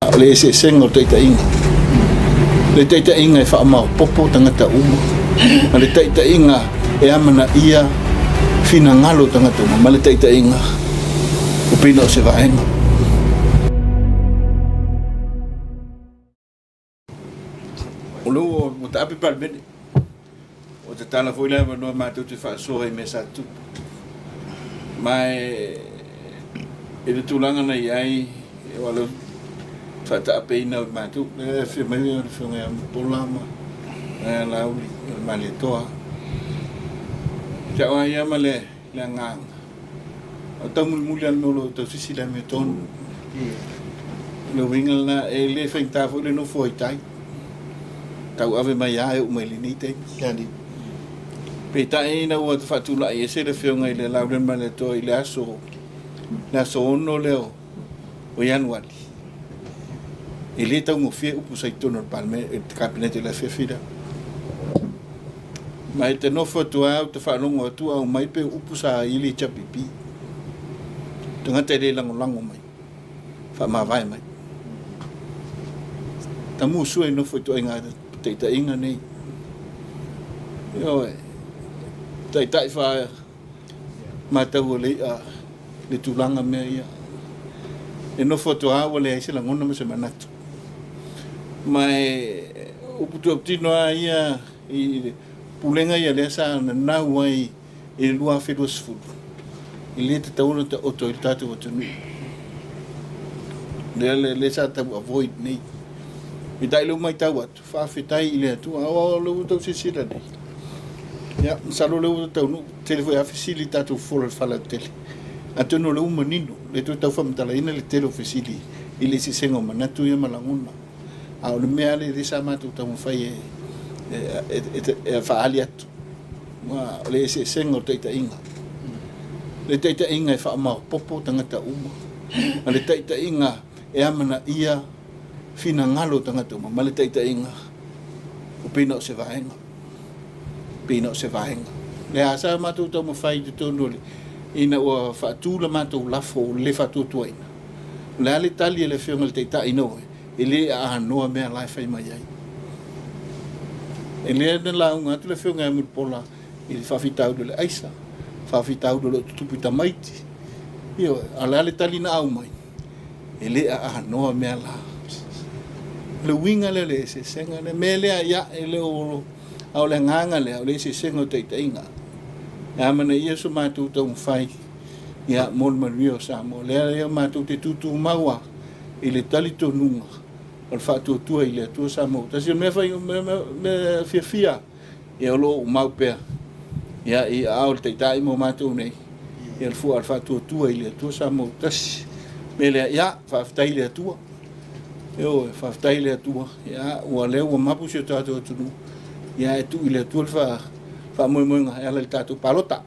O le eseesega o taitaiga. Le taitaiga e faamaopoopo tagata uma, ma le taitaiga e amanaia finagalo o tagata uma, ma le taitaiga o pei na o se vaega. O lea ua taape Palemene, ua tatala foi le avanoa matou te faasoa i mea sa tutupu. Ma e i le tulaga na i ai, o le faataapeina o matou, le afio mai o le afioga ia Mulipola ma Laauli o le Malietoa. Te au ia ma le agaga, o taumulimuli ale mea o lo o tausisi le amiotonu. Le uiga lena e le faigata foi le nofo ai tai. Tau ave mai lava e oo mai lenei taimi. Peitai ina ua faatulai ese le afioga i le Laauli ma le Malietoa i le aso 6 lea o Ianuari. E le taugofie upu sa i totonu o le Kapeneta i le afiafi lea. Ma e te nofo atu lava ou te faalogo atu au mai pe upu sa i le HRPP. Tagata e le lagolago mai, faamavae mai. Tamu sua i nofo i toaiga taitaiga nei. Ioe, taitai fa matau o le ia le tulaga mea ia. E nofo atu lava ua leai se lagona ma se manatu. Ma e upu tuautino lava ia i le pulega ia lea sa nanau ai i le 2020. I le tatau ona taoto i le tatou atunuu. Lea sa tau avoid nei. Peitai lea ua matau atu, faafetai i le Atua. Aua o lea ua tau silasila nei. Ia, masalo lea ua taunuu, tele foi lava fesili tatou fofola i le faleautele. Atonu o lea ua manino, lea toe tau faamatalaina le tele o fesili i le eseesega o manatu ia ma lagona. A o le mea lea sa matou taumafai e faaali atu. O le eseesega o taitaiga. Le taitaiga e faamaopoopo tagata uma. Ma le taitaiga e amanaia finagalo o tagata uma. Ma le taitaiga o pei na o se vaega. Pei na o se vaega. Lea sa matou taumafai i totonu o le ina ua faatu le matou lafo o le faatuatuaina. O le a le tali e le afioga i le taitai na oe, e le aanoa mea la e fai mai ai. E lea na lauga atu le afioga ia Mulipola i le faafitauli o le aisa, faafitauli o lo o tutupu i tamaiti. Ioe, a o le a le tali na au mai, e le aanoa mea la. Le uiga lea o le eseesega, le mea lea ia, e le o, a o le agaga lea, o le eseesega o taitaiga. E amanaia so matou taumafai, ia, mo le manuia o Samoa. Lea ia matou te tutumau i le talitonuga o le faatuatua i le Atua Samoa. Tasi o mea fai, mea fiafia, ia o lo o mau pea. Ia, i ao le taitai mo matou nei, ia le fua o le faatuatua i le Atua Samoa. Tasi, mea lea, ia, faafetai i le Atua. Ioe, faafetai i le Atua. Ia, ua lea ua mapu si o tatou atunuu. Ia, e tuu i le Atua le faamoemoega e ala i le tatou palota.